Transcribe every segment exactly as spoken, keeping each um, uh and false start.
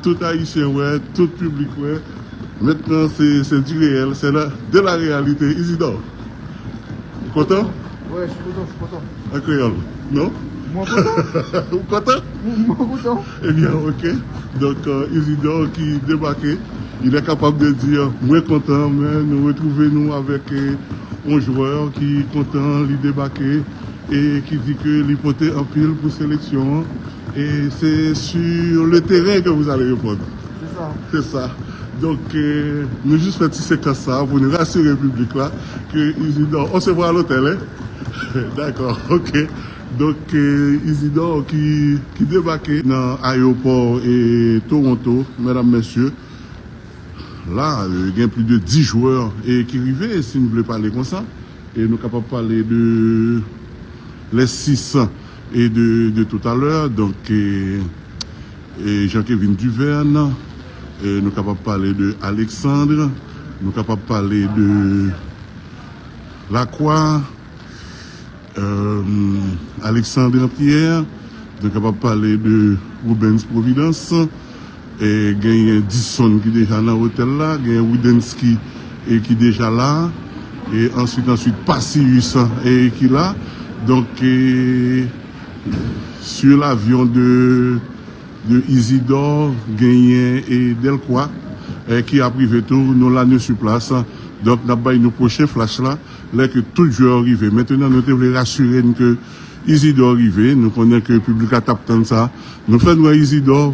Tout Ayisyen wè, tout piblik wè. Maintenant, c'est, c'est du réel, c'est la, de la réalité. Isidore, ou kontan? Ouais, je suis content, je suis content. An kreyòl, non? Mwen kontan. Ou kontan? Mwen kontan. Ebyen, ok. Donk, euh, Isidore ki debake, il est capable de dire, mwen kontan, men nou retwouve nou avèk euh, yon jwè ki kontan, li debake e ki di ke li pote anpil pou seleksyon an. Et c'est sur le terrain que vous allez répondre. C'est ça. C'est ça. Donk, euh, nou jis fè ti sekans sa pou nou rasire piblik la ke Isidore, on se voit à l'hôtel, hein? D'accord, ok. Donk, euh, Isidore ki, ki debake nan ayewopò e Toronto, medam, mesye. La, euh, gen plis de dis jwè e ki rive, si nou vle pale konsa. E nou kapab pale de les six et de, de tout à l'heure. Donk, euh, euh, Jean-Kevin Duverne, euh, nou kapab pale de Alexandre, nou kapab pale de Lacroix, euh, Alexandre Pierre, nou kapab pale de Rubens Providence, e genyen Disson ki deja nan otèl la, genyen Widensky e ki deja la, e answit, answit Pacius e ki la. Donk, e, sur l'avion de, de Isidore, genyen e Delcroix, e ki ap rive tou, nou la nou sou plas. Donk, n ap bay nou pwochen flash la, lè ke tout jwè yo rive. Mentnan, nou te vle rasire n ke Isidore rive, nou konnen ke piblik la t ap tann sa. Nou fè n wè Isidore,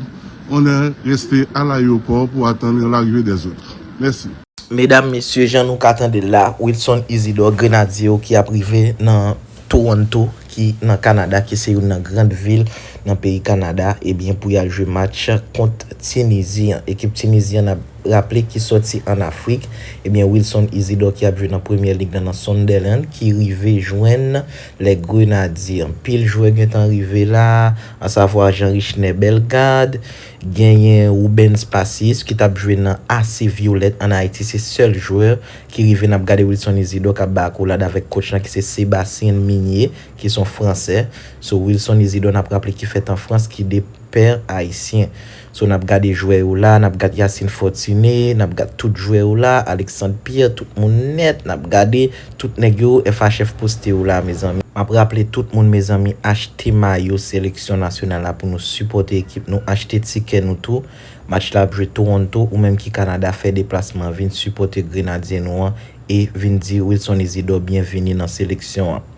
on est resté à l'aéroport pour attendre l'arrivée des autres. Mèsi. Medam, mesye, jan nou ka tande l la, Wilson Isidore, Grenadye yo ki ap rive nan Toronto, ki nan Kanada, ki se youn nan gran vil nan peyi Kanada, ebyen, pou y al jwe match kont Tinizi an. Ekip Tinizi an, n ap raple, ki sòti ann Afrik, ebyen, Wilson Isidore ki ap jwe nan Premyè Lig nan, nan Sunderland, ki rive jwenn les Grenadiers. Anpil jwè gentan rive la, asavwa Jean Richner Bellegarde, genyen Rubens Pacius ki t ap jwe nan A C Violet ann Ayiti, se sèl jwè ki rive. N ap gade Wilson Isidore k ap bay akolad avèk coach lan ki se Sébastien Migné, ki se yon Fransè. So, Wilson Isidore, n ap raple, ki fèt an Frans, ki de pè ayisyen. So, n ap gade jwè yo la, n ap gade Yacine Fortuné, n ap gade tout jwè yo la, Alexandre Pierre, tout moun nèt, n ap gade tout nèg yo, F H F poste yo la, mezanmi. M ap raple tout moun, mezanmi, achte mayo seleksyon nasyonal la pou nou sipòte ekip nou, achte tikè nou tou. Match la ap jwe Toronto, ou menm ki Kanada, fè deplasman, vin sipòte Grenadye nou an e vin di Wilson Isidore byenvini nan seleksyon an.